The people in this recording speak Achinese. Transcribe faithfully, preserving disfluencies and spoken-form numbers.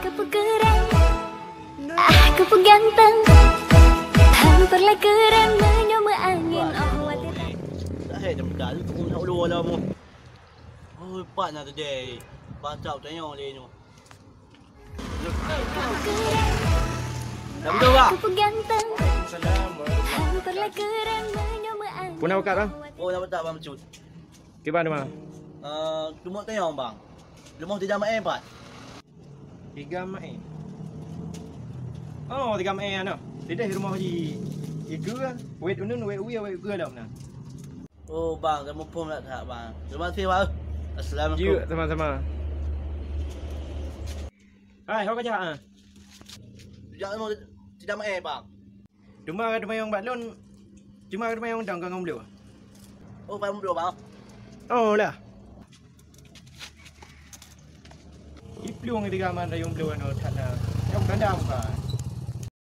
Keupeue keuren, ah, keupeue ganteng. Hana peureulée keuren meunyoe meuangén, oh, watée. Dah hai jam dah tu pun tak ulua lah mu. Oh, pat na tadi. Baca tanya le nyoe. Dah betul, Bang? Keupeue ganteng. Hana peureulée keuren meunyoe meuangén. Puna ukat, Bang? Oh, dah betul, Bang Cut. Kiban, Bang? Eh, cuma tanya, Bang. Rumoh Tiga Mae pat? Tiga Mae. Oh, Tiga Mae ano. Sideh rumoh ji. Ikeue, wet unun, wet uwie, wet ukeue lom na. Oh, bang, kamoe phon that, that, bang. Terima kasih, bang. Assalamualaikum. Jeuet, sama-sama. Hai, ho ka jak, ah? Jak rumoh Tiga Mae, bang. Teuma ka teumanyong bak lôn, teuma ka teumanyong dong ka ngon bloe. Oh, ka ngon bloe, bang? Oh, lah. Iplueng tiga man dayong bloe nyoe that na. Nyang ganda muka.